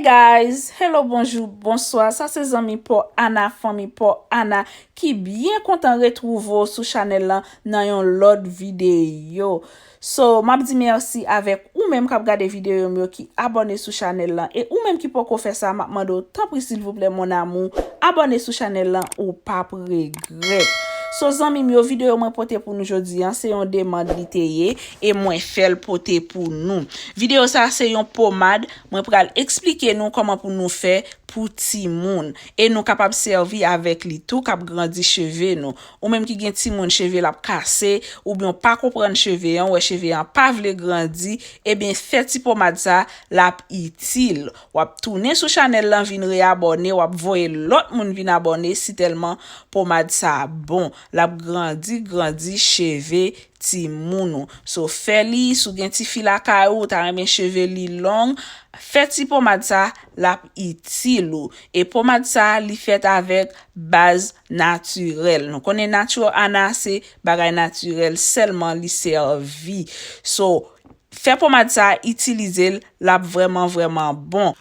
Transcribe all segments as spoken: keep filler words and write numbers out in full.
Guys, hello, bonjou, bonswa. Sa se zanmi pa w Ana, fanmi pa w Ana, ki byen kontan retwouve w sou chanèl lan nan yon lòt videyo. So, m ap di mèsi avèk ou menm k ap gade videyo m yo, ki abòne sou chanèl lan. E ou menm ki poko fè sa, m ap mande w, tanpri, silvouplè, mon amour, abòne sou chanèl lan, ou p ap regrèt. So, zanmi m yo, videyo mwen pote pou nou jodi a, se yon demann li te ye, e mwen fè l pote pou nou. Videyo sa a se yon pomad, mwen pral eksplike nou kòman pou nou fè pou timoun. E nou kapab sèvi avèk li tou, k ap grandi cheve nou. Ou menm ki gen timoun, cheve l ap kase, oubyen w pa konprann cheve an, w wè cheve an pa vle grandi, ebyen fè ti pomad sa, l ap itil. W ap tounen sou chanèl lan, vin reyabòne, w ap voye lòt moun vin abòne, si tèlman pomad sa bon. L ap grandi, grandi cheve timoun ou. So, fè li, si w gen tifi lakay ou, ou ta renmen cheve li long, fè ti pomad sa, l ap itil ou. E pomad sa, li fèt avèk baz natirèl. Nou konnen Nature Ana se bagay natirèl sèlman li sèvi. So, fè pomad sa, itilize l, l ap vrèman, vrèman bon.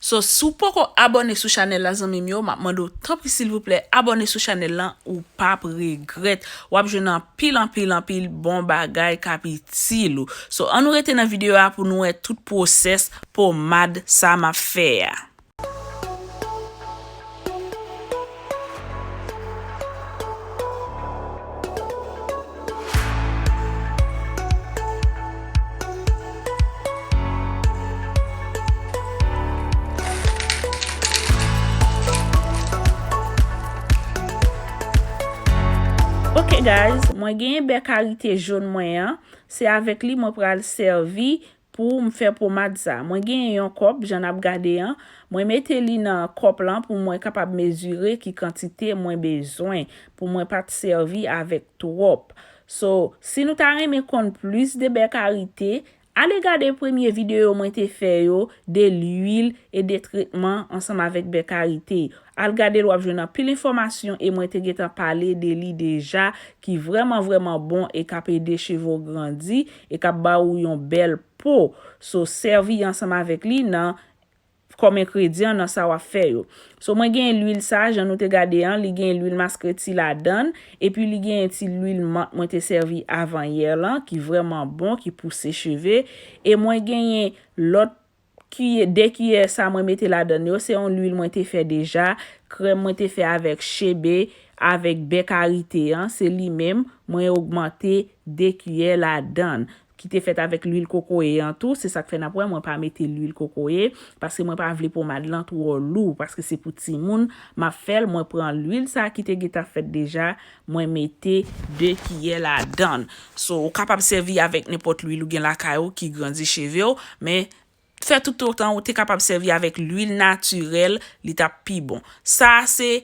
So, si w poko abòne sou chanèl la, zanmi m yo, m ap mande w, tanpri, silvouplè, abòne sou chanèl lan, ou p ap regrèt. W ap jwenn anpil, anpil, anpil bon bagay k ap itil ou. So, ann nou rete nan videyo a pou nou wè tout pwosès pomad sa m ap fè a. Ok, guys, mwen genyen bè karite jòn mwen an. Se avèk li mwen pral sèvi pou m fè pomad sa. Mwen genyen yon kòp, jan n ap gade an. Mwen mete li nan kòp lan pou mwen kapab mezire ki kantite mwen bezwen, pou mwen pa t sèvi avèk twòp. So, si nou ta renmen konn plis de bè karite, ale gade premye videyo mwen te fè yo de lwil e de tretman ansanm avèk bè karite. Al gade l, w ap jwenn anpil enfòmasyon e mwen te gentan pale de li deja, ki vrèman, vrèman bon e k ap ede cheve w grandi e k ap ba ou yon bèl po. So, sèvi ansanm avèk li nan, kòm engredyan nan sa w ap fè yo. So, mwen genyen lwil sa, jan nou te gade an, li genyen lwil maskreti ladan l, epi li genyen ti lwil mant mwen te sèvi avan yè lan, ki vrèman bon, ki pouse cheve. E mwen genyen lòt kiyè, de kiyè sa mwen mete ladan l yo, se yon lwil mwen te fè deja, krèm mwen te fè avèk chebe, avèk bè karite an, se li menm, mwen ogmante de kiyè ladan l, ki te fèt avèk lwil kokoye an tou. Se sa k fè n ap wè mwen pa mete lwil kokoye, paske mwen pa vle pomad lan twò lou, paske se pou timoun m ap fè l. Mwen pran lwil sa ki te gentan fèt deja, mwen mete de kiyè ladan l. So, ou kapab sèvi avèk nenpòt lwil ou gen lakay ou ki grandi cheve w, men fè toutotan ou te kapab sèvi avèk lwil natirèl, li t ap pi bon. Sa a se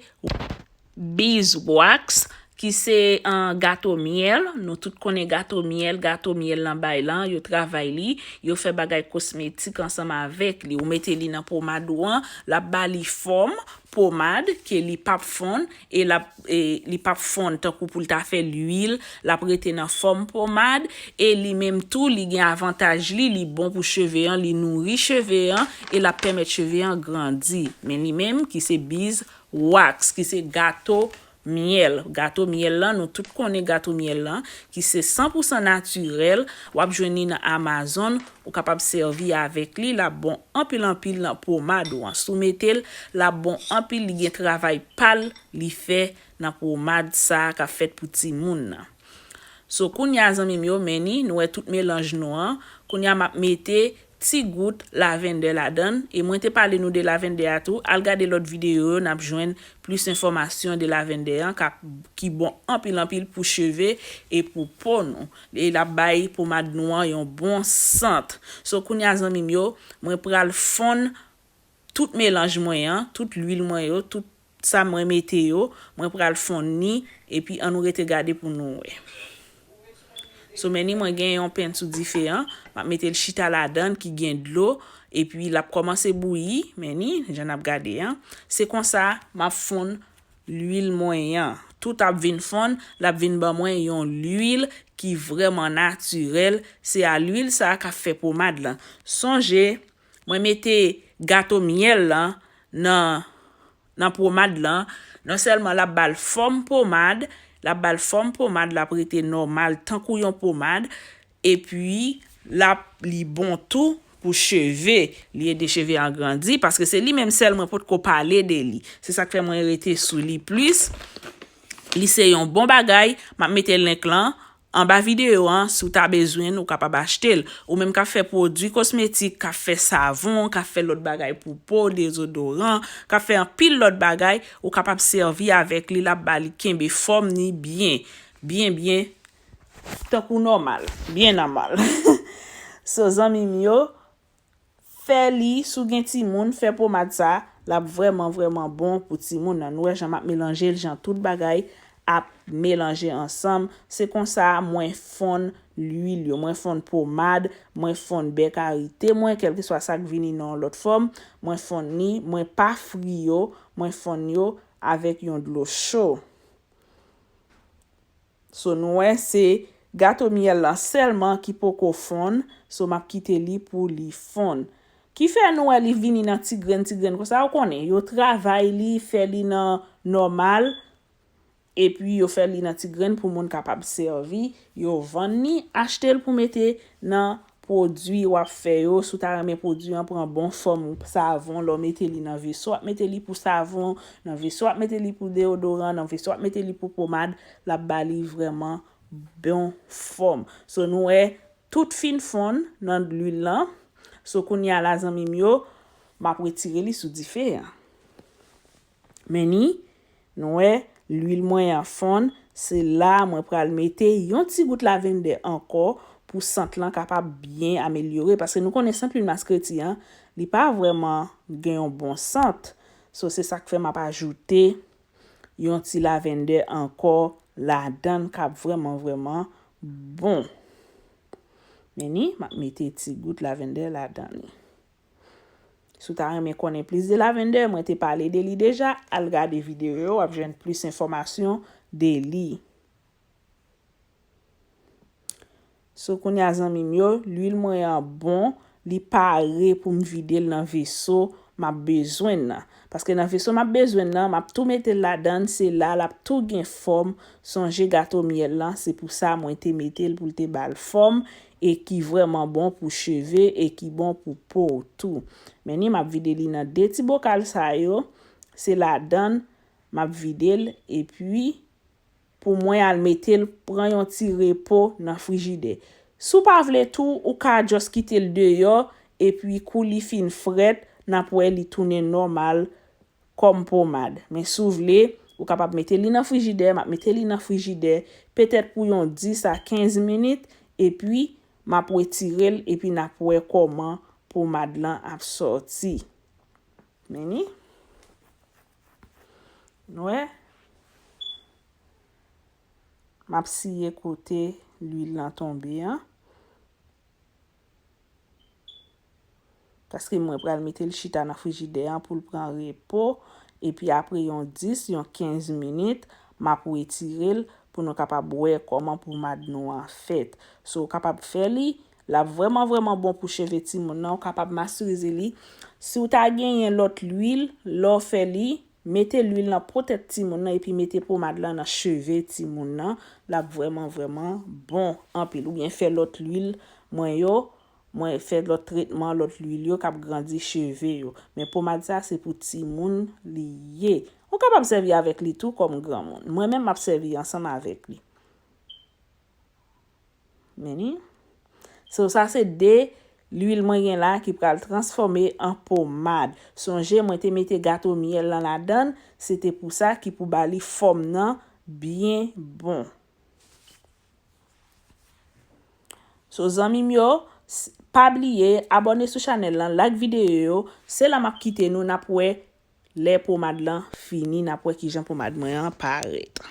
Beeswax, ki se, an, gato myèl. Nou tout konnen gato myèl, gato myèl nan bay lan, yo travay li, yo fè bagay kosmetik ansanm avèk li. Ou mete li nan pomad ou an, l ap ba li fòm pomad, ke li p ap fonn, e l ap, e li p ap fonn tankou pou l ta fè lwil, l ap rete nan fòm pomad, e li menm tou, li gen avantaj li, li bon pou cheve an, li nouri cheve an, e l ap pèmèt cheve an grandi. Men li menm, ki se Beeswax, ki se gato myèl. Gato myèl lan, nou tout konnen gato myèl lan, ki se san pou san natirèl, w ap jwenn li nan Amazon, ou kapab sèvi avèk li, l ap bon anpil anpil nan pomad ou an. Si w mete l, l ap bon anpil, li gen travay pa l, li fè nan pomad sa a k ap fèt pou timoun nan. So, kounye a, zanmi m yo, men ni, nou wè tout melanj nou an. Kounye a, m ap mete ti gout lavendè ladan l. E mwen te pale nou de lavendè a tou. Al gade lòt videyo yo, n ap jwenn plis enfòmasyon de lavendè an, k ap, ki bon anpil anpil pou cheve e pou po nou. E l ap bay pomad nou an yon bon sant. So, kounye a, zanmi m yo, mwen pral fonn tout melanj mwen an, tout lwil mwen yo, tout sa mwen mete yo, mwen pral fonn ni, epi ann nou rete gade pou nou wè. So, men ni mwen gen yon pen sou dife an, m ap mete l chita ladan l ki gen dlo, epi l ap kòmanse bouyi, men ni, jan n ap gade an. Se konsa, m ap fonn lwil mwen an. Tout ap vin fonn, l ap vin ban mwen yon lwil ki vrèman natirèl. Se a lwil sa a k ap fè pomad lan. Sonje, mwen mete gato myèl lan nan, nan pomad lan. Non sèlman l ap ba l fòm pomad, l ap ba l fòm pomad, l ap rete nòmal tankou yon pomad, epi l ap, li bon tou pou cheve, li ede cheve an grandi, paske se li menm sèl mwen potko pale de li. Se sa k fè mwen rete sou li plis. Li se yon bon bagay, m ap mete link lan anba videyo an, si w ta bezwen l, ou kapab achte l. Ou menm k ap fè pwodui kosmetik, k ap fè savon, k ap fè lòt bagay pou po, dezodoran, k ap fè anpil lòt bagay, ou kapab sèvi avèk li, l ap ba li kenbe fòm ni byen, byen, byen, tankou nòmal, byen nòmal. So, zanmi m yo, fè li, si w gen timoun, fè pomad sa, l ap vrèman, vrèman bon pou timoun nan. Nou wè jan m ap melanje l, jan tout bagay ap melanje ansanm. Se konsa mwen fonn lwil yo, mwen fonn pomad, mwen fonn bè karite mwen, kèlkeswa sa k vini nan yon lòt fòm, mwen fonn li, mwen pa fri yo, mwen fonn yo avèk yon dlo cho. So, nou wè se gato myèl lan sèlman ki poko fonn, so m ap kite li pou li fonn. Ki fè nou wè li vini nan ti grenn, ti grenn konsa, ou konnen, yo travay li, fè li nan nòmal, epi yo fè li nan ti grenn pou moun kapab sèvi, yo vann li, achte l pou mete nan pwodui w ap fè yo. Si w ta renmen pwodui an pran bon fòm savon, lè w mete li nan veso, w ap mete li pou savon, nan veso, w ap mete li pou deodoran, nan veso, w ap mete li pou pomad, l ap ba li vrèman bon fòm. So, nou wè, tout fin fonn nan lwil lan. So, kounye a la, zanmi m yo, m ap retire li sou dife an. Men ni, nou wè, lwil mwen an fonn, se la mwen pral mete yon ti gout lavendè ankò pou sant lan kapab byen amelyore, paske nou konnen sant lwil maskreti an, li pa vrèman gen yon bon sant. So, se sa k fè m ap ajoute yon ti lavendè ankò ladan l k ap vrèman, vrèman bon. Men ni, m ap mete ti gout lavendè ladan li. Si w ta renmen konnen plis de lavendè, mwen te pale de li deja, al gade videyo yo, w ap jwenn plis enfòmasyon de li. So, kounye a, zanmi m yo, lwil mwen an bon, li pare pou m vide l nan veso m ap bezwen nan. Paske nan veso m ap bezwen nan, m ap tou mete l ladan l, se la l ap tou gen fòm. Sonje gato myèl lan, se pou sa mwen te mete l, pou l te ba l fòm, e ki vrèman bon pou cheve, e ki bon pou po w tou. Men ni, m ap vide li nan de ti bokal sa yo, se ladan l m ap vide l, epi pou mwen al mete l pran yon ti repo nan frijidè. Si w pa vle tou, ou ka just kite l deyò, epi kou li fin frèt, n ap wè li tounen nòmal kòm pomad. Men si w vle, ou kapab mete li nan frijidè, m ap mete li nan frijidè, petèt pou yon dis a kenz minit, epi m ap retire l, epi n ap wè kòman pomad lan ap sòti. Men ni. Nou wè? M ap siye kote lwil lan tonbe an. Paske mwen pral mete l chita nan frijidè an pou l pran repo. Epi apre yon dis, yon kenz minit, m ap retire l pou nou kapab wè kòman pomad nou an fèt. So, ou kapab fè li, l ap vrèman, vrèman bon pou cheve timoun nan. Ou kapab masirize li. Si w ta genyen lòt lwil, lè w fè li, mete lwil nan po tèt timoun nan epi mete pomad lan nan cheve timoun nan. L ap vrèman, vrèman bon anpil. Oubyen fè lòt lwil mwen yo, mwen fè lòt tretman, lòt lwil yo k ap grandi cheve yo. Men pomad sa, se pou timoun li ye. Ou kapab sèvi avèk li tou kòm granmoun. Mwen menm, m ap sèvi ansanm avèk li. Men ni. So, sa se de lwil mwen gen la ki pral transfòme an pomad. Sonje, mwen te mete gato myèl lan ladan l, se te pou sa ki pou ba li fòm nan byen bon. So, zanmi m yo, s-, pa bliye abòne sou chanèl lan, like videyo yo, se la m ap kite nou, n ap wè lè pomad lan fini, n ap wè kijan pomad mwen an parèt.